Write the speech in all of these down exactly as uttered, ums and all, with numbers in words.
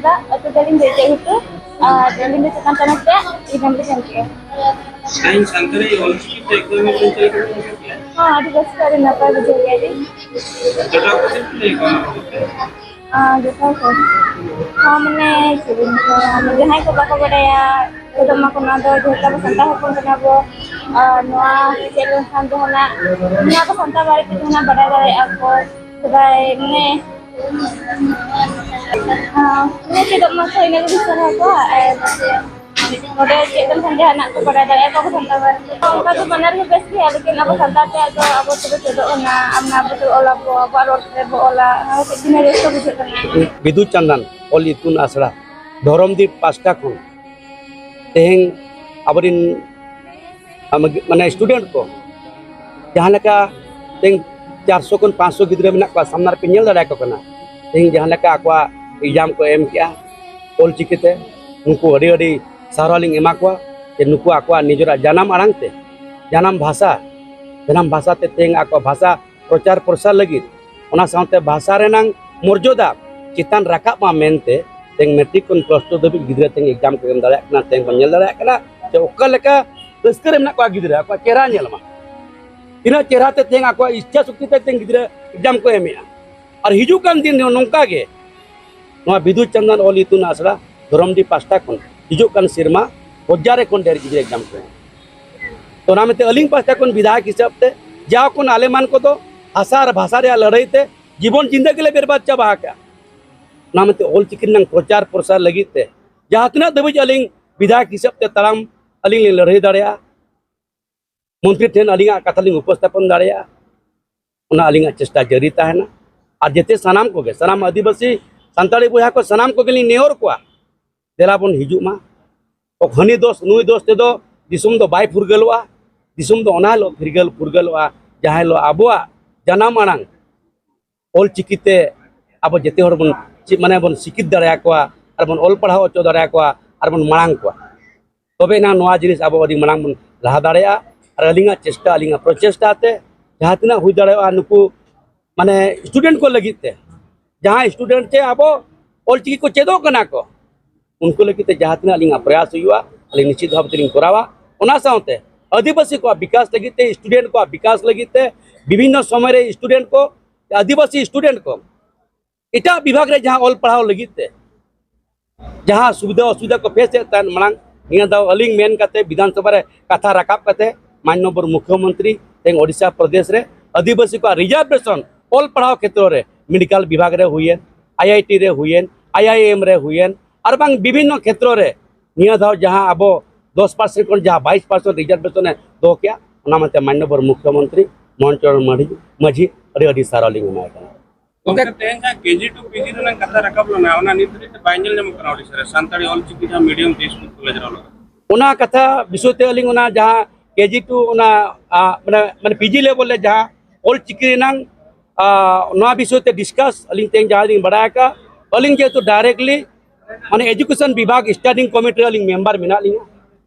ᱟᱹᱛᱩ ᱛᱟᱹᱞᱤᱧ ᱫᱚ ᱤᱪᱟᱹᱜ ᱜᱷᱩᱴᱩ, ᱟᱨ ᱟᱹᱞᱤᱧ ᱫᱚ ᱪᱮᱛᱟᱱ ᱛᱟᱱᱟ ᱛᱮ ᱤᱧ ᱫᱚ ᱪᱮᱫ ᱠᱮᱜᱼᱟ᱾ ᱛᱮᱦᱮᱧ ᱥᱟᱱᱛᱟᱲᱤ ᱚᱞᱪᱤᱠᱤ ᱛᱮ exam ᱦᱩᱭ ᱞᱮᱱ ᱪᱮᱫ ᱞᱮᱠᱟ ᱵᱤᱱ ᱵᱩᱡᱷᱟᱹᱣ ᱠᱮᱜᱼᱟ? ᱦᱚᱸ, ᱟᱹᱰᱤ ᱨᱟᱹᱥᱠᱟᱹ, ᱟᱹᱰᱤ ᱱᱟᱯᱟᱭ ᱵᱩᱡᱷᱟᱹᱣ ᱠᱮᱜᱼᱟ ᱞᱤᱧ᱾ ᱡᱚᱴᱟᱣ ᱠᱚ ᱪᱮᱫ ᱠᱚ ᱞᱟᱹᱭ ᱠᱚᱣᱟ ᱚᱱᱟ ᱵᱟᱵᱚᱫ ᱛᱮ? ᱟᱨ ᱡᱚᱴᱟᱣ ᱠᱚ, ᱦᱚᱸ, ᱢᱟᱱᱮ ᱪᱮᱫ ᱤᱧ ᱢᱮᱛᱟᱭᱟ, ᱡᱟᱦᱟᱸᱭ ᱠᱚ ᱵᱟᱠᱚ ᱵᱟᱰᱟᱭᱟ, ᱪᱮᱫᱚᱜ ᱢᱟᱠᱚ, ᱱᱚᱣᱟ ᱫᱚ ᱡᱮᱦᱮᱛᱩ ᱟᱵᱚ ᱥᱟᱱᱛᱟᱲ ᱦᱚᱯᱚᱱ ᱠᱟᱱᱟ ᱵᱚ, ᱟᱨ ᱱᱚᱣᱟ ᱪᱮᱫ ᱞᱮᱱᱠᱷᱟᱱ ᱡᱟᱦᱟᱱᱟᱜ, ᱱᱚᱣᱟ ᱠᱚ ᱥᱟᱱᱛᱟᱲ ᱵᱟᱨᱮᱛᱮ ᱡᱟᱦᱟᱱᱟᱜ ᱵᱟᱰᱟᱭ ᱫᱟᱲᱮᱭᱟᱜᱼᱟ ᱠᱚ, ᱥᱮᱫᱟᱭ ᱢᱟᱱᱮ ᱦᱮᱸ, ᱪᱮᱫᱚᱜ ᱢᱟ ᱠᱚ, ᱤᱱᱟᱹ ᱜᱮᱵᱚᱱ ᱥᱟᱨᱦᱟᱣ ᱠᱚᱣᱟ᱾ ᱟᱨ ᱱᱚᱰᱮ ᱪᱮᱫ ᱞᱮᱱᱠᱷᱟᱱ ᱡᱟᱦᱟᱱᱟᱜ ᱠᱚ ᱵᱟᱰᱟᱭ ᱫᱟᱲᱮᱭᱟᱜᱼᱟ ᱠᱚ ᱥᱟᱱᱛᱟᱲ ᱵᱟᱨᱮᱛᱮ᱾ ᱚᱱᱠᱟ ᱫᱚ ᱵᱟᱱᱟᱨ ᱜᱮ ᱵᱮᱥ ᱜᱮᱭᱟ, ᱞᱮᱠᱤᱱ ᱟᱵᱚ ᱥᱟᱱᱛᱟᱲ ᱛᱮ ᱫᱚ ᱟᱵᱚ ᱛᱮᱵᱚ ᱪᱮᱫᱚᱜ ᱠᱟᱱᱟ, ᱟᱵᱚ ᱵᱚ ᱚᱞᱟ, ᱟᱵᱚᱣᱟᱜ ᱨᱚᱲ ᱛᱮᱵᱚ ᱚᱞᱟ, ᱚᱱᱟ ᱦᱚᱸ ᱠᱟᱹᱡ ᱵᱷᱤᱱᱟᱹ ᱨᱟᱹᱥᱠᱟᱹ ᱵᱩᱡᱷᱟᱹᱜ ᱠᱟᱱᱟ᱾ ᱵᱤᱫᱩ ᱪᱟᱸᱫᱟᱱ ᱚᱞ ᱤᱛᱩᱱ ᱟᱥᱲᱟ ᱫᱷᱚᱨᱚᱢ ᱫᱤᱯ ᱯᱟᱥᱴᱟ ᱠᱷᱚᱱ ᱛᱮᱦᱮᱧ ᱟᱵᱚᱨᱮᱱ ᱟᱢ-, ᱢᱟᱱᱮ student ᱠᱚ ᱡᱟᱦᱟᱸ ᱞᱮᱠᱟ ᱛᱮᱦᱮᱧ ᱪᱟᱨᱥᱚ ᱠᱷᱚᱱ ᱯᱟᱸᱪᱥᱚ ᱜᱤᱫᱽᱨᱟᱹ ᱢᱮᱱᱟᱜ ᱠᱚᱣᱟ, ᱥᱟᱢᱱᱟ ᱨᱮᱯᱮ ᱧᱮᱞ ᱫᱟᱲᱮᱭᱟᱠᱚ ᱠᱟᱱᱟ᱾ ᱛᱮᱦᱮᱧ ᱡᱟᱦᱟᱸ ᱞᱮᱠᱟ ᱟᱠᱚᱣᱟᱜ exam ᱠᱚ ᱮᱢ ᱠᱮᱜᱼᱟ ᱚᱞ ᱪᱤᱠᱤ ᱛᱮ, ᱱᱩᱠᱩ ᱟᱹᱰᱤ ᱟᱹᱰᱤ ᱥᱟᱨᱦᱟᱣ ᱞᱤᱧ ᱮᱢᱟ ᱠᱚᱣᱟ ᱡᱮ ᱱᱩᱠᱩ ᱟᱠᱚᱣᱟᱜ ᱱᱤᱡᱮᱨᱟᱜ ᱡᱟᱱᱟᱢ ᱟᱲᱟᱝ ᱛᱮ, ᱡᱟᱱᱟᱢ ᱵᱷᱟᱥᱟ, ᱡᱟᱱᱟᱢ ᱵᱷᱟᱥᱟ ᱛᱮ ᱛᱮᱦᱮᱧ ᱟᱠᱚᱣᱟᱜ ᱵᱷᱟᱥᱟ ᱯᱨᱚᱪᱟᱨ ᱯᱨᱚᱥᱟᱨ ᱞᱟᱹᱜᱤᱫ, ᱚᱱᱟ ᱥᱟᱶᱛᱮ ᱵᱷᱟᱥᱟ ᱨᱮᱱᱟᱝ ᱢᱚᱨᱡᱟᱫᱟ ᱪᱮᱛᱟᱱ ᱨᱟᱠᱟᱵ ᱢᱟ ᱢᱮᱱᱛᱮ ᱛᱮᱦᱮᱧ ᱢᱮᱴᱨᱤᱠ ᱠᱷᱚᱱ ᱯᱞᱟᱥ ᱴᱩ ᱫᱷᱟᱹᱵᱤᱡ ᱜᱤᱫᱽᱨᱟᱹ ᱛᱮᱦᱮᱧ exam ᱠᱚ ᱮᱢ ᱫᱟᱲᱮᱭᱟᱜ ᱠᱟᱱᱟ᱾ ᱛᱮᱦᱮᱧ ᱵᱚᱱ ᱧᱮᱞ ᱫᱟᱲᱮᱭᱟᱜ ᱠᱟᱱᱟ ᱡᱮ ᱚᱠᱟ ᱞᱮᱠᱟ ᱨᱟᱹᱥᱠᱟᱹ ᱨᱮ ᱢᱮᱱᱟᱜ ᱠᱚᱣᱟ ᱜᱤᱫᱽᱨᱟᱹ, ᱟᱠᱚᱣᱟᱜ ᱪᱮᱦᱨᱟ ᱧᱮᱞ ᱢᱟ, ᱛᱤᱱᱟᱹᱜ ᱪᱮᱦᱨᱟ ᱛᱮ ᱛᱮᱦᱮᱧ ᱟᱠᱚᱣᱟᱜ ᱤᱪᱪᱷᱟ ᱥᱚᱠᱛᱤ ᱛᱮ ᱛᱮᱦᱮᱧ ᱜᱤᱫᱽᱨᱟᱹ exam ᱠᱚ ᱮᱢᱮᱜᱼᱟ᱾ ᱟᱨ ᱦᱤᱡᱩᱜ ᱠᱟᱱ ᱫᱤᱱ ᱨᱮᱦᱚᱸ ᱱᱚᱝᱠᱟ ᱜᱮ ᱱᱚᱣᱟ ᱵᱤᱫᱩ ᱪᱟᱸᱫᱟᱱ ᱚᱞ ᱤᱛᱩᱱ ᱟᱥᱲᱟ ᱫᱷᱚᱨᱚᱢᱰᱤ ᱯᱟᱥᱴᱟ ᱠᱷᱚᱱ ᱦᱤᱡᱩᱜ ᱠᱟᱱ ᱥᱮᱨᱢᱟ ᱦᱟᱡᱟᱨ ᱠᱷᱚᱱ ᱰᱷᱮᱨ ᱜᱤᱫᱽᱨᱟᱹ exam ᱠᱚ ᱮᱢᱟ᱾ ᱛᱚ, ᱚᱱᱟ ᱢᱮᱱᱛᱮ ᱟᱹᱞᱤᱧ ᱯᱟᱥᱴᱟ ᱠᱷᱚᱱ ᱵᱤᱫᱷᱟᱭᱚᱠ ᱦᱤᱥᱟᱹᱵ ᱛᱮ ᱡᱟᱣ ᱠᱷᱚᱱ ᱟᱞᱮ ᱢᱟᱱ ᱠᱚᱫᱚ ᱦᱟᱥᱟ ᱟᱨ ᱵᱷᱟᱥᱟ ᱨᱮᱭᱟᱜ ᱞᱟᱹᱲᱦᱟᱹᱭ ᱛᱮ ᱡᱤᱵᱚᱱ ᱡᱤᱱᱫᱮᱜᱤ ᱞᱮ ᱵᱮᱨᱵᱟᱫ ᱪᱟᱵᱟ ᱟᱠᱟᱫᱼᱟ᱾ ᱚᱱᱟ ᱢᱮᱱᱛᱮ ᱚᱞ ᱪᱤᱠᱤ ᱨᱮᱱᱟᱜ ᱯᱨᱚᱪᱟᱨ ᱯᱨᱚᱥᱟᱨ ᱞᱟᱹᱜᱤᱫ ᱛᱮ ᱡᱟᱦᱟᱸ ᱛᱤᱱᱟᱹᱜ ᱫᱷᱟᱹᱵᱤᱡ ᱟᱹᱞᱤᱧ ᱵᱤᱫᱷᱟᱭᱚᱠ ᱦᱤᱥᱟᱹᱵ ᱛᱮ ᱛᱟᱲᱟᱢ ᱟᱹᱞᱤᱧ ᱞᱤᱧ ᱞᱟᱹᱲᱦᱟᱹᱭ ᱫᱟᱲᱮᱭᱟᱜᱼᱟ, ᱢᱚᱱᱛᱨᱤ ᱴᱷᱮᱱ ᱟᱹᱞᱤᱧᱟᱜ ᱠᱟᱛᱷᱟ ᱞᱤᱧ ᱩᱯᱚᱥᱛᱷᱟᱯᱚᱱ ᱫᱟᱲᱮᱭᱟᱜᱼᱟ, ᱚᱱᱟ ᱟᱹᱞᱤᱧᱟᱜ ᱪᱮᱥᱴᱟ ᱡᱟᱹᱨᱤ ᱛᱟᱦᱮᱱᱟ᱾ ᱟᱨ ᱡᱮᱛᱮ ᱥᱟᱱᱟᱢ ᱠᱚᱜᱮ, ᱥᱟᱱᱟᱢ ᱟᱹᱫᱤᱵᱟᱹᱥᱤ ᱥᱟᱱᱛᱟᱲᱤ ᱵᱚᱭᱦᱟ ᱠᱚ ᱥᱟᱱᱟᱢ ᱠᱚᱜᱮ ᱞᱤᱧ ᱱᱮᱦᱚᱨ ᱠᱚᱣᱟ, ᱫᱮᱞᱟ ᱵᱚᱱ ᱦᱤᱡᱩᱜ ᱢᱟ᱾ ᱦᱟᱹᱱᱤ ᱫᱳᱥ, ᱱᱩᱭ ᱫᱳᱥ ᱛᱮᱫᱚ ᱫᱤᱥᱚᱢ ᱫᱚ ᱵᱟᱭ ᱯᱷᱩᱨᱜᱟᱹᱞᱚᱜᱼᱟ᱾ ᱫᱤᱥᱚᱢ ᱫᱚ ᱚᱱᱟ ᱦᱤᱞᱳᱜ ᱯᱷᱩᱨᱜᱟᱹᱞ, ᱯᱷᱩᱨᱜᱟᱹᱞᱚᱜᱼᱟ, ᱡᱟᱦᱟᱸ ᱦᱤᱞᱳᱜ ᱟᱵᱚᱣᱟᱜ ᱡᱟᱱᱟᱢ ᱟᱲᱟᱝ ᱚᱞ ᱪᱤᱠᱤ ᱛᱮ ᱟᱵᱚ ᱡᱮᱛᱮ ᱦᱚᱲ ᱵᱚᱱ ᱪᱮᱫ, ᱢᱟᱱᱮ ᱵᱚᱱ ᱥᱤᱠᱷᱤᱛ ᱫᱟᱲᱮᱭᱟᱠᱚᱣᱟ, ᱟᱨ ᱵᱚᱱ ᱚᱞ ᱯᱟᱲᱦᱟᱣ ᱦᱚᱪᱚ ᱫᱟᱲᱮᱭᱟᱠᱚᱣᱟ, ᱟᱨ ᱵᱚᱱ ᱢᱟᱲᱟᱝ ᱠᱚᱣᱟ᱾ ᱛᱚᱵᱮ ᱮᱱᱟᱝ ᱱᱚᱣᱟ ᱡᱤᱱᱤᱥ ᱟᱵᱚ ᱟᱹᱰᱤ ᱢᱟᱲᱟᱝ ᱵᱚᱱ ᱞᱟᱦᱟ ᱫᱟᱲᱮᱭᱟᱜᱼᱟ᱾ ᱟᱨ ᱟᱹᱞᱤᱧᱟᱜ ᱪᱮᱥᱴᱟ, ᱟᱹᱞᱤᱧᱟᱜ ᱯᱨᱚᱪᱮᱥᱴᱟ ᱛᱮ ᱡᱟᱦᱟᱸ ᱛᱤᱱᱟᱹᱜ ᱦᱩᱭ ᱫᱟᱲᱮᱭᱟᱜᱼᱟ, ᱱᱩᱠᱩ ᱢᱟᱱᱮ student ᱠᱚ ᱞᱟᱹᱜᱤᱫ ᱛᱮ, ᱡᱟᱦᱟᱸ student ᱪᱮ ᱟᱵᱚ ᱚᱞᱪᱤᱠᱤ ᱠᱚ ᱪᱮᱫᱚᱜ ᱠᱟᱱᱟ ᱠᱚ, ᱩᱱᱠᱩ ᱞᱟᱹᱜᱤᱫ ᱛᱮ ᱡᱟᱦᱟᱸ ᱛᱤᱱᱟᱹᱜ ᱟᱹᱞᱤᱧᱟᱜ ᱯᱨᱚᱭᱟᱥ ᱦᱩᱭᱩᱜᱼᱟ, ᱟᱹᱞᱤᱧ ᱱᱤᱥᱪᱤᱛ ᱵᱷᱟᱵᱽ ᱛᱮᱞᱤᱧ ᱠᱚᱨᱟᱣᱟ᱾ ᱚᱱᱟ ᱥᱟᱶᱛᱮ ᱟᱹᱫᱤᱵᱟᱹᱥᱤ ᱠᱚᱣᱟᱜ ᱵᱤᱠᱟᱥ ᱞᱟᱹᱜᱤᱫ ᱛᱮ, ᱥᱴᱩᱰᱮᱱᱴ ᱠᱚᱣᱟᱜ ᱵᱤᱠᱟᱥ ᱞᱟᱹᱜᱤᱫ ᱛᱮ, ᱵᱤᱵᱷᱤᱱᱱᱚ ᱥᱚᱢᱚᱭ ᱨᱮ ᱥᱴᱩᱰᱮᱱᱴ ᱠᱚ, ᱟᱹᱫᱤᱵᱟᱹᱥᱤ ᱥᱴᱩᱰᱮᱱᱴ ᱠᱚ ᱮᱴᱟᱜ ᱵᱤᱵᱷᱟᱜᱽ ᱨᱮ ᱡᱟᱦᱟᱸ ᱚᱞ ᱯᱟᱲᱦᱟᱣ ᱞᱟᱹᱜᱤᱫ ᱛᱮ ᱡᱟᱦᱟᱸ ᱥᱩᱵᱤᱫᱷᱟ ᱚᱥᱩᱵᱤᱫᱷᱟ ᱠᱚ ᱯᱷᱮᱥ ᱮᱫ ᱛᱟᱦᱮᱸᱫ ᱢᱟᱲᱟᱝ, ᱱᱤᱭᱟᱹ ᱫᱷᱟᱣ ᱟᱹᱞᱤᱧ ᱢᱮᱱ ᱠᱟᱛᱮ, ᱵᱤᱫᱷᱟᱱ ᱥᱚᱵᱷᱟ ᱨᱮ ᱠᱟᱛᱷᱟ ᱨᱟᱠᱟᱵ ᱠᱟᱛᱮ, ᱢᱟᱱᱱᱚᱵᱚᱨ ᱢᱩᱠᱷᱭᱚᱢᱚᱱᱛᱨᱤ ᱛᱮᱦᱮᱧ ᱳᱰᱤᱥᱟ ᱯᱨᱚᱫᱮᱥ ᱨᱮ ᱟᱹᱫᱤᱵᱟᱹᱥᱤ ᱠᱚᱣᱟᱜ ᱨᱤᱡᱟᱨᱵᱷᱮᱥᱚᱱ ᱚᱞ ᱯᱟᱲᱦᱟᱣ ᱠᱷᱮᱛᱨᱚ ᱨᱮ, ᱢᱮᱰᱤᱠᱟᱞ ᱵᱤᱵᱷᱟᱜᱽ ᱨᱮ ᱦᱩᱭᱮᱱ, ᱟᱭ ᱟᱭ ᱴᱤ ᱨᱮ ᱦᱩᱭᱮᱱ, ᱟᱭ ᱟᱭ ᱮᱢ ᱨᱮ ᱦᱩᱭᱮᱱ, ᱟᱨ ᱵᱟᱝ ᱵᱤᱵᱷᱤᱱᱱᱚ ᱠᱷᱮᱛᱨᱚ ᱨᱮ ᱱᱤᱭᱟᱹ ᱫᱷᱟᱣ ᱡᱟᱦᱟᱸ ᱟᱵᱚ ᱫᱚᱥ ᱯᱟᱨᱥᱮᱱᱴ ᱠᱷᱚᱱ ᱡᱟᱦᱟᱸ ᱵᱟᱭᱤᱥ ᱯᱟᱨᱥᱮᱱᱴ ᱨᱤᱡᱟᱨᱵᱷᱮᱥᱚᱱ ᱮ ᱫᱚᱦᱚ ᱠᱮᱜᱼᱟ, ᱚᱱᱟ ᱢᱮᱱᱛᱮ ᱢᱟᱱᱱᱚᱵᱚᱨ ᱢᱩᱠᱷᱭᱚᱢᱚᱱᱛᱨᱤ ᱢᱳᱦᱚᱱ ᱪᱚᱨᱚᱬ ᱢᱟᱹᱡᱷᱤ, ᱢᱟᱹᱡᱷᱤ ᱟᱹᱰᱤ ᱟᱹᱰᱤ ᱥᱟᱨᱦᱟᱣ ᱞᱤᱧ ᱮᱢᱟᱭ ᱠᱟᱱᱟ᱾ ᱜᱚᱢᱠᱮ, ᱛᱮᱦᱮᱧ ᱡᱟᱦᱟᱸ ᱠᱮ ᱡᱤ ᱴᱩ ᱯᱤ ᱡᱤ ᱨᱮᱱᱟᱜ ᱠᱟᱛᱷᱟ ᱨᱟᱠᱟᱵ ᱞᱮᱱᱟ, ᱚᱱᱟ ᱱᱤᱛ ᱫᱷᱟᱹᱵᱤᱡ ᱛᱮ ᱵᱟᱭ ᱧᱮᱞ ᱧᱟᱢᱚᱜ ᱠᱟᱱᱟ ᱳᱰᱤᱥᱟ ᱨᱮ, ᱥᱟᱱᱛᱟᱲᱤ ᱚᱞ ᱪᱤᱠᱤ ᱡᱟᱦᱟᱸ ᱢᱤᱰᱤᱭᱟᱢ ᱛᱮ ᱥᱠᱩᱞ ᱠᱚᱞᱮᱡᱽ ᱨᱮ ᱚᱞᱚᱜ᱾ ᱚᱱᱟ ᱠᱟᱛᱷᱟ ᱵᱤᱥᱚᱭ ᱛᱮ ᱟᱹᱞᱤᱧ ᱚᱱᱟ ᱡᱟᱦᱟᱸ ᱠᱮ ᱡᱤ ᱴᱩ ᱚᱱᱟ, ᱟ, ᱢᱟᱱᱮ, ᱢᱟᱱᱮ ᱯᱤ ᱡᱤ ᱞᱮᱵᱮᱞ ᱨᱮ ᱡᱟᱦᱟᱸ ᱚᱞ ᱪᱤᱠᱤ ᱨᱮᱱᱟᱝ, ᱟ, ᱱᱚᱣᱟ ᱵᱤᱥᱚᱭ ᱛᱮ ᱰᱤᱥᱠᱟᱥ ᱟᱹᱞᱤᱧ ᱛᱮᱦᱮᱧ ᱡᱟᱦᱟᱸ ᱞᱤᱧ ᱵᱟᱲᱟᱭ ᱟᱠᱟᱫ, ᱟᱹᱞᱤᱧ ᱡᱮᱦᱮᱛᱩ ᱰᱟᱭᱨᱮᱠᱴᱞᱤ ᱢᱟᱱᱮ ᱮᱡᱩᱠᱮᱥᱚᱱ ᱵᱤᱵᱷᱟᱜᱽ ᱥᱴᱮᱱᱰᱤᱝ ᱠᱚᱢᱤᱴᱤ ᱨᱮ ᱟᱹᱞᱤᱧ ᱢᱮᱢᱵᱟᱨ ᱢᱮᱱᱟᱜ ᱞᱤᱧᱟ,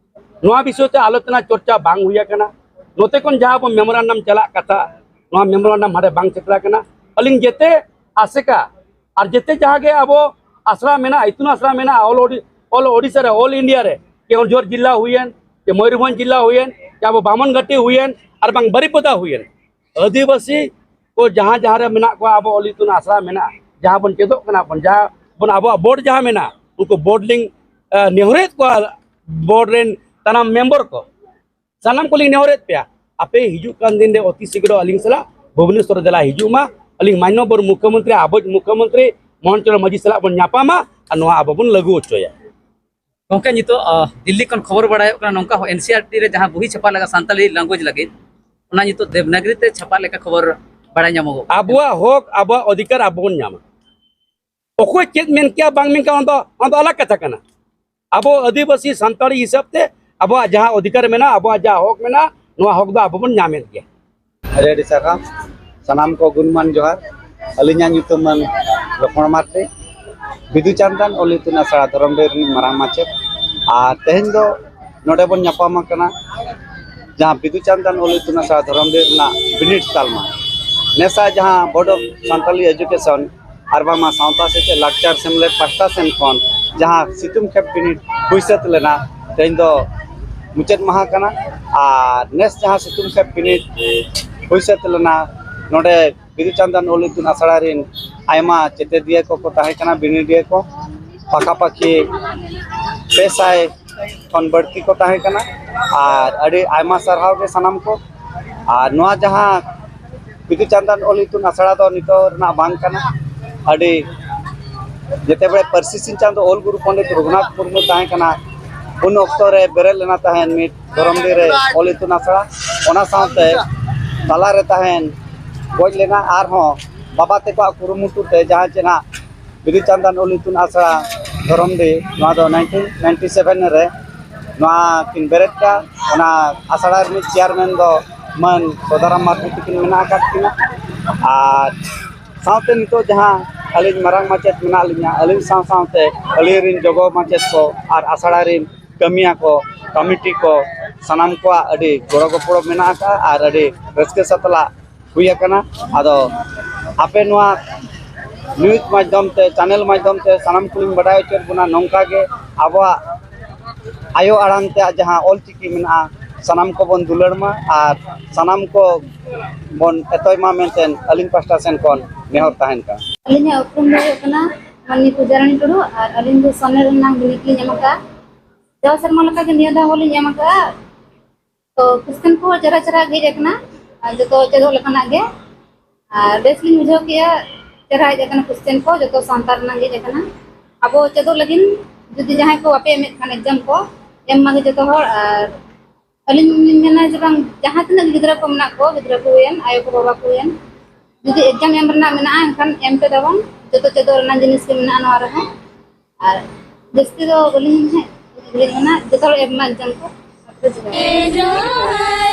ᱱᱚᱣᱟ ᱵᱤᱥᱚᱭ ᱛᱮ ᱟᱞᱳᱪᱚᱱᱟ ᱪᱚᱨᱪᱟ ᱵᱟᱝ ᱦᱩᱭ ᱟᱠᱟᱱᱟ᱾ ᱱᱚᱛᱮ ᱠᱷᱚᱱ ᱡᱟᱦᱟᱸ ᱟᱵᱚ ᱢᱮᱢᱳᱨᱟᱱᱰᱟᱢ ᱪᱟᱞᱟᱜ ᱠᱟᱛᱷᱟ, ᱱᱚᱣᱟ ᱢᱮᱢᱳᱨᱟᱱᱰᱟᱢ ᱦᱟᱸᱰᱮ ᱵᱟᱝ ᱥᱮᱴᱮᱨ ᱟᱠᱟᱱᱟ᱾ ᱟᱹᱞᱤᱧ ᱡᱮᱛᱮ ᱟᱥᱮᱠᱟ ᱟᱨ ᱡᱮᱛᱮ ᱡᱟᱦᱟᱸ ᱜᱮ ᱟᱵᱚ ᱟᱥᱲᱟ ᱢᱮᱱᱟᱜᱼᱟ, ᱤᱛᱩᱱ ᱟᱥᱲᱟ ᱢᱮᱱᱟᱜᱼᱟ, ᱚᱞ ᱳᱰᱤ-, ᱚᱞ ᱳᱰᱤᱥᱟ ᱨᱮ, ᱚᱞ ᱤᱱᱰᱤᱭᱟ ᱨᱮ, ᱠᱮᱣᱚᱱᱡᱷᱚᱨ ᱡᱤᱞᱟ ᱦᱩᱭᱮᱱ, ᱪᱮ ᱢᱚᱭᱩᱨᱵᱷᱚᱸᱡᱽ ᱡᱤᱞᱟ ᱦᱩᱭᱮᱱ, ᱪᱮ ᱟᱵᱚ ᱵᱟᱢᱚᱱᱜᱷᱟᱴᱤ ᱦᱩᱭᱮᱱ, ᱟᱨ ᱵᱟᱝ ᱵᱟᱨᱤᱯᱚᱫᱟ ᱦᱩᱭᱮᱱ, ᱟᱹᱫᱤᱵᱟᱹᱥᱤ ᱠᱚ ᱡᱟᱦᱟᱸ ᱡᱟᱦᱟᱸ ᱨᱮ ᱢᱮᱱᱟᱜ ᱠᱚᱣᱟ, ᱟᱵᱚ ᱚᱞ ᱤᱛᱩᱱ ᱟᱥᱲᱟ ᱢᱮᱱᱟᱜᱼᱟ, ᱡᱟᱦᱟᱸ ᱵᱚᱱ ᱪᱮᱫᱚᱜ ᱠᱟᱱᱟ ᱵᱚᱱ, ᱡᱟᱦᱟᱸ ᱵᱚᱱ ᱟᱵᱚᱣᱟᱜ ᱵᱳᱨᱰ ᱡᱟᱦᱟᱸ ᱢᱮᱱᱟᱜᱼᱟ, ᱩᱱᱠᱩ ᱵᱳᱨᱰ ᱞᱤᱧ, ᱮ, ᱱᱮᱦᱚᱨᱮᱫ ᱠᱚᱣᱟ, ᱵᱳᱨᱰ ᱨᱮᱱ ᱥᱟᱱᱟᱢ ᱢᱮᱢᱵᱚᱨ ᱠᱚ, ᱥᱟᱱᱟᱢ ᱠᱚᱞᱤᱧ ᱱᱮᱦᱚᱨᱮᱫ ᱯᱮᱭᱟ, ᱟᱯᱮ ᱦᱤᱡᱩᱜ ᱠᱟᱱ ᱫᱤᱱ ᱨᱮ ᱚᱛᱤ ᱥᱤᱜᱽᱨᱚ ᱟᱹᱞᱤᱧ ᱥᱟᱞᱟᱜ ᱵᱷᱩᱵᱽᱱᱮᱥᱚᱨ ᱫᱮᱞᱟ ᱦᱤᱡᱩᱜ ᱢᱟ, ᱟᱹᱞᱤᱧ ᱢᱟᱱᱱᱚᱵᱚᱨ ᱢᱩᱠᱷᱭᱚᱢᱚᱱᱛᱨᱤ, ᱟᱵᱚᱭᱤᱡ ᱢᱩᱠᱷᱭᱚᱢᱚᱱᱛᱨᱤ ᱢᱳᱦᱚᱱ ᱪᱚᱨᱚᱬ ᱢᱟᱹᱡᱷᱤ ᱥᱟᱞᱟᱜ ᱵᱚᱱ ᱧᱟᱯᱟᱢᱟ ᱟᱨ ᱱᱚᱣᱟ ᱟᱵᱚ ᱵᱚᱱ ᱞᱟᱹᱜᱩ ᱦᱚᱪᱚᱭᱟ᱾ ᱜᱚᱢᱠᱮ, ᱱᱤᱛᱚᱜ, ᱟ, ᱫᱤᱞᱞᱤ ᱠᱷᱚᱱ ᱠᱷᱚᱵᱚᱨ ᱵᱟᱲᱟᱭᱚᱜ ᱠᱟᱱᱟ, ᱱᱚᱝᱠᱟ ᱦᱚᱸ ᱮᱱ ᱥᱤ ᱟᱨ ᱴᱤ ᱨᱮ ᱡᱟᱦᱟᱸ ᱵᱚᱦᱤ ᱪᱷᱟᱯᱟ ᱞᱟᱜᱟ ᱥᱟᱱᱛᱟᱲᱤ ᱞᱮᱝᱜᱩᱭᱮᱡᱽ ᱞᱟᱹᱜᱤᱫ, ᱚᱱᱟ ᱱᱤᱛᱚᱜ ᱫᱮᱵᱽᱱᱟᱜᱽᱨᱤ ᱛᱮ ᱪᱷᱟᱯᱟ ᱞᱮᱠᱟ ᱠᱷᱚᱵᱚᱨ ᱵᱟᱲᱟᱭ ᱧᱟᱢᱚᱜᱚᱜ ᱠᱟᱱᱟ᱾ ᱟᱵᱚᱣᱟᱜ ᱦᱚᱠ, ᱟᱵᱚᱣᱟᱜ ᱚᱫᱷᱤᱠᱟᱨ ᱟᱵᱚ ᱵᱚᱱ ᱧᱟᱢᱟ᱾ ᱚᱠᱚᱭ ᱪᱮᱫ ᱢᱮᱱ ᱠᱮᱭᱟ ᱵᱟᱝ ᱢᱮᱱ ᱠᱮᱭᱟ, ᱚᱱᱟ ᱫᱚ, ᱚᱱᱟ ᱫᱚ ᱟᱞᱟᱜᱽ ᱠᱟᱛᱷᱟ ᱠᱟᱱᱟ᱾ ᱟᱵᱚ ᱟᱹᱫᱤᱵᱟᱹᱥᱤ ᱥᱟᱱᱛᱟᱲᱤ ᱦᱤᱥᱟᱹᱵ ᱛᱮ ᱟᱵᱚᱣᱟᱜ ᱡᱟᱦᱟᱸ ᱚᱫᱷᱤᱠᱟᱨ ᱢᱮᱱᱟᱜᱼᱟ, ᱟᱵᱚᱣᱟᱜ ᱡᱟᱦᱟᱸ ᱦᱚᱠ ᱢᱮᱱᱟᱜᱼᱟ, ᱱᱚᱣᱟ ᱦᱚᱠ ᱫᱚ ᱟᱵᱚ ᱵᱚᱱ ᱧᱟᱢᱮᱫ ᱜᱮᱭᱟ᱾ ᱟᱹᱰᱤ ᱟᱹᱰᱤ ᱥᱟᱨᱦᱟᱣ᱾ ᱥᱟᱱᱟᱢ ᱠᱚ ᱜᱩᱱᱢᱟᱱ ᱡᱚᱦᱟᱨ᱾ ᱟᱹᱞᱤᱧᱟᱜ ᱧᱩᱛᱩᱢ ᱢᱟᱹᱱ ᱞᱚᱠᱷᱢᱚᱬ ᱢᱟᱨᱰᱤ, ᱵᱤᱫᱩ ᱪᱟᱸᱫᱟᱱ ᱚᱞ ᱤᱛᱩᱱ ᱟᱥᱲᱟ ᱫᱷᱚᱨᱚᱢᱰᱤ ᱨᱤᱱᱤᱡ ᱢᱟᱨᱟᱝ ᱢᱟᱪᱮᱫ᱾ ᱟᱨ ᱛᱮᱦᱮᱧ ᱫᱚ ᱱᱚᱰᱮ ᱵᱚᱱ ᱧᱟᱯᱟᱢ ᱟᱠᱟᱱᱟ ᱡᱟᱦᱟᱸ ᱵᱤᱫᱩ ᱪᱟᱸᱫᱟᱱ ᱚᱞ ᱤᱛᱩᱱ ᱟᱥᱲᱟ ᱫᱷᱚᱨᱚᱢᱰᱤ ᱨᱮᱱᱟᱜ ᱵᱤᱱᱤᱰ ᱛᱟᱞᱢᱟ, ᱱᱮᱥᱟ ᱡᱟᱦᱟᱸ Board of Santalese Education ᱟᱨ ᱵᱟᱝᱢᱟ ᱥᱟᱶᱛᱟ ᱥᱮᱪᱮᱫ ᱞᱟᱠᱪᱟᱨ ᱥᱮᱢᱞᱮᱫ ᱯᱟᱦᱴᱟ ᱥᱮᱱ ᱠᱷᱚᱱ ᱡᱟᱦᱟᱸ ᱥᱤᱛᱩᱝ ᱠᱷᱮᱯ ᱵᱤᱱᱤᱰ ᱦᱩᱭ ᱥᱟᱹᱛ ᱞᱮᱱᱟ, ᱛᱮᱦᱮᱧ ᱫᱚ ᱢᱩᱪᱟᱹᱫ ᱢᱟᱦᱟ ᱠᱟᱱᱟ᱾ ᱟᱨ ᱱᱮᱥ ᱡᱟᱦᱟᱸ ᱥᱤᱛᱩᱝ ᱠᱷᱮᱯ ᱵᱤᱱᱤᱰ ᱦᱩᱭ ᱥᱟᱹᱛ ᱞᱮᱱᱟ, ᱱᱚᱰᱮ ᱵᱤᱫᱩ ᱪᱟᱸᱫᱟᱱ ᱚᱞ ᱤᱛᱩᱱ ᱟᱥᱲᱟ ᱨᱮᱱ ᱟᱭᱢᱟ ᱪᱮᱛᱮᱫᱤᱭᱟᱹ ᱠᱚᱠᱚ ᱛᱟᱦᱮᱸ ᱠᱟᱱᱟ, ᱵᱤᱱᱤᱰᱤᱭᱟᱹ ᱠᱚ, ᱯᱟᱠᱟᱯᱟᱠᱤ ᱯᱮ ᱥᱟᱭ ᱠᱷᱚᱱ ᱵᱟᱹᱲᱛᱤ ᱠᱚ ᱛᱟᱦᱮᱸ ᱠᱟᱱᱟ᱾ ᱟᱨ ᱟᱹᱰᱤ ᱟᱭᱢᱟ ᱥᱟᱨᱦᱟᱣ ᱜᱮ ᱥᱟᱱᱟᱢ ᱠᱚ᱾ ᱟᱨ ᱱᱚᱣᱟ ᱡᱟᱦᱟᱸ ᱵᱤᱫᱩ ᱪᱟᱸᱫᱟᱱ ᱚᱞ ᱤᱛᱩᱱ ᱟᱥᱲᱟ ᱫᱚ ᱱᱤᱛᱚᱜ ᱨᱮᱱᱟᱜ ᱵᱟᱝ ᱠᱟᱱᱟ, ᱟᱹᱰᱤ ᱡᱮᱛᱮ ᱵᱮᱲᱮ ᱯᱟᱹᱨᱥᱤ ᱥᱤᱧ ᱪᱟᱸᱫᱚ ᱚᱞ ᱜᱩᱨᱩ ᱯᱚᱱᱰᱤᱛ ᱨᱚᱜᱷᱩᱱᱟᱛᱷ ᱢᱩᱨᱢᱩ ᱛᱟᱦᱮᱸ ᱠᱟᱱᱟ, ᱩᱱ ᱚᱠᱛᱚ ᱨᱮ ᱵᱮᱨᱮᱫ ᱞᱮᱱᱟ ᱛᱟᱦᱮᱸᱱ ᱢᱤᱫ ᱫᱷᱚᱨᱚᱢᱰᱤ ᱨᱮ ᱚᱞ ᱤᱛᱩᱱ ᱟᱥᱲᱟ᱾ ᱚᱱᱟ ᱥᱟᱶᱛᱮ ᱛᱟᱞᱟᱨᱮ ᱛᱟᱦᱮᱸᱱ ᱜᱚᱡ ᱞᱮᱱᱟ, ᱟᱨᱦᱚᱸ ᱵᱟᱵᱟ ᱛᱮᱠᱚᱣᱟᱜ ᱠᱩᱨᱩᱢᱩᱴᱩ ᱛᱮ ᱡᱟᱦᱟᱸ ᱪᱮ ᱱᱟᱜ ᱵᱤᱫᱩ ᱪᱟᱸᱫᱟᱱ ᱚᱞ ᱤᱛᱩᱱ ᱟᱥᱲᱟ ᱫᱷᱚᱨᱚᱢᱰᱤ, ᱱᱚᱣᱟ ᱫᱚ ᱱᱟᱭᱤᱱᱴᱤᱱ ᱱᱟᱭᱤᱱᱴᱤ ᱥᱮᱵᱷᱮᱱ ᱨᱮ ᱱᱚᱣᱟ ᱠᱤᱱ ᱵᱮᱨᱮᱫ ᱠᱟᱜᱼᱟ᱾ ᱚᱱᱟ ᱟᱥᱲᱟ ᱨᱤᱱᱤᱡ ᱪᱮᱭᱟᱨᱢᱮᱱ ᱫᱚ ᱢᱟᱹᱱ ᱥᱚᱫᱟᱨᱟᱢ ᱢᱟᱨᱰᱤ ᱛᱟᱹᱠᱤᱱ ᱢᱮᱱᱟᱜ ᱟᱠᱟᱫ ᱠᱤᱱᱟ᱾ ᱟᱨ ᱥᱟᱶᱛᱮ ᱱᱤᱛᱚᱜ ᱡᱟᱦᱟᱸ ᱟᱹᱞᱤᱧ ᱢᱟᱨᱟᱝ ᱢᱟᱪᱮᱫ ᱢᱮᱱᱟᱜ ᱞᱤᱧᱟ, ᱟᱹᱞᱤᱧ ᱥᱟᱶ ᱥᱟᱶᱛᱮ ᱟᱹᱞᱤᱧ ᱨᱤᱱ ᱡᱚᱜᱚ ᱢᱟᱪᱮᱫ ᱠᱚ ᱟᱨ ᱟᱥᱲᱟ ᱨᱤᱱ ᱠᱟᱹᱢᱤᱭᱟᱹ ᱠᱚ, ᱠᱚᱢᱤᱴᱤ ᱠᱚ, ᱥᱟᱱᱟᱢ ᱠᱚᱣᱟᱜ ᱟᱹᱰᱤ ᱜᱚᱲᱚ ᱜᱚᱯᱚᱲᱚ ᱢᱮᱱᱟᱜ ᱟᱠᱟᱫᱼᱟ ᱟᱨ ᱟᱹᱰᱤ ᱨᱟᱹᱥᱠᱟᱹ ᱥᱟᱛᱞᱟᱜ ᱦᱩᱭ ᱟᱠᱟᱱᱟ᱾ ᱟᱫᱚ ᱟᱯᱮ ᱱᱚᱣᱟ ᱱᱤᱭᱩᱡᱽ ᱢᱟᱫᱽᱫᱷᱚᱢ ᱛᱮ, ᱪᱮᱱᱮᱞ ᱢᱟᱫᱽᱫᱷᱚᱢ ᱛᱮ ᱥᱟᱱᱟᱢ ᱠᱚᱞᱤᱧ ᱵᱟᱰᱟᱭ ᱦᱚᱪᱚᱭᱮᱫ ᱵᱚᱱᱟ, ᱱᱚᱝᱠᱟ ᱜᱮ ᱟᱵᱚᱣᱟᱜ ᱟᱭᱳ ᱟᱲᱟᱝ ᱛᱮ ᱡᱟᱦᱟᱸ ᱚᱞ ᱪᱤᱠᱤ ᱢᱮᱱᱟᱜᱼᱟ, ᱥᱟᱱᱟᱢ ᱠᱚᱵᱚᱱ ᱫᱩᱞᱟᱹᱲ ᱢᱟ ᱟᱨ ᱥᱟᱱᱟᱢ ᱠᱚ ᱵᱚᱱ ᱮᱛᱚᱭ ᱢᱟ ᱢᱮᱱᱛᱮ ᱟᱹᱞᱤᱧ ᱯᱟᱦᱴᱟ ᱥᱮᱱ ᱠᱷᱚᱱ ᱱᱮᱦᱚᱨ ᱛᱟᱦᱮᱱ ᱠᱟᱱᱟ᱾ ᱟᱹᱞᱤᱧᱟᱜ ᱩᱯᱨᱩᱢ ᱫᱚ ᱦᱩᱭᱩᱜ ᱠᱟᱱᱟ ᱢᱟᱹᱱᱢᱤ ᱯᱩᱡᱟᱨᱟᱱᱤ ᱴᱩᱰᱩ ᱟᱨ ᱟᱹᱞᱤᱧ ᱫᱚ ᱥᱚᱱᱮᱨ ᱨᱮᱱᱟᱜ ᱵᱤᱱᱤᱰ ᱞᱤᱧ ᱮᱢ ᱟᱠᱟᱫᱼᱟ᱾ ᱡᱟᱣ ᱥᱮᱨᱢᱟ ᱞᱮᱠᱟᱜᱮ ᱱᱤᱭᱟᱹ ᱫᱷᱟᱣ ᱦᱚᱸᱞᱤᱧ ᱮᱢ ᱟᱠᱟᱫᱼᱟ᱾ ᱛᱚ question ᱠᱚ ᱪᱮᱦᱨᱟ ᱪᱮᱦᱨᱟ ᱜᱮ ᱦᱮᱡ ᱟᱠᱟᱱᱟ ᱟᱨ ᱡᱚᱛᱚ ᱪᱮᱫᱚᱜ ᱞᱮᱠᱟᱱᱟᱜ ᱜᱮ᱾ ᱟᱨ ᱵᱮᱥ ᱞᱤᱧ ᱵᱩᱡᱷᱟᱹᱣ ᱠᱮᱜᱼᱟ, ᱪᱮᱦᱨᱟ ᱦᱮᱡ ᱟᱠᱟᱱᱟ question ᱠᱚ, ᱡᱚᱛᱚ ᱥᱟᱱᱛᱟᱲ ᱨᱮᱱᱟᱜ ᱜᱮ ᱦᱮᱡ ᱟᱠᱟᱱᱟ᱾ ᱟᱵᱚ ᱪᱮᱫᱚᱜ ᱞᱟᱹᱜᱤᱫ ᱡᱩᱫᱤ ᱡᱟᱦᱟᱸᱭ ᱠᱚ ᱵᱟᱯᱮ ᱮᱢᱮᱫ ᱠᱷᱟᱱ exam ᱠᱚ, ᱮᱢ ᱢᱟᱜᱮ ᱡᱚᱛᱚ ᱦᱚᱲ᱾ ᱟᱨ ᱟᱹᱞᱤᱧ ᱞᱤᱧ ᱢᱮᱱᱟ ᱡᱮ ᱵᱟᱝ, ᱡᱟᱦᱟᱸ ᱛᱤᱱᱟᱹᱜ ᱜᱤᱫᱽᱨᱟᱹ ᱠᱚ ᱢᱮᱱᱟᱜ ᱠᱚ, ᱜᱤᱫᱽᱨᱟᱹ ᱠᱚ ᱦᱩᱭᱮᱱ, ᱟᱭᱳ ᱠᱚ ᱵᱟᱵᱟ ᱠᱚ ᱦᱩᱭᱮᱱ, ᱡᱩᱫᱤ exam ᱮᱢ ᱨᱮᱱᱟᱜ ᱢᱮᱱᱟᱜᱼᱟ ᱮᱱᱠᱷᱟᱱ ᱮᱢ ᱯᱮ ᱛᱟᱵᱚᱱ, ᱡᱚᱛᱚ ᱪᱮᱫᱚᱜ ᱨᱮᱱᱟᱜ ᱡᱤᱱᱤᱥ ᱜᱮ ᱢᱮᱱᱟᱜᱼᱟ ᱱᱚᱣᱟ ᱨᱮᱦᱚᱸ᱾ ᱟᱨ ᱡᱟᱹᱥᱛᱤ ᱫᱚ ᱵᱟᱹᱞᱤᱧ ᱢᱮᱱᱟ, ᱡᱚᱛᱚ ᱦᱚᱲ ᱮᱢ ᱢᱟ exam ᱠᱚ᱾ ᱟᱯᱮ ᱡᱚᱦᱟᱨ᱾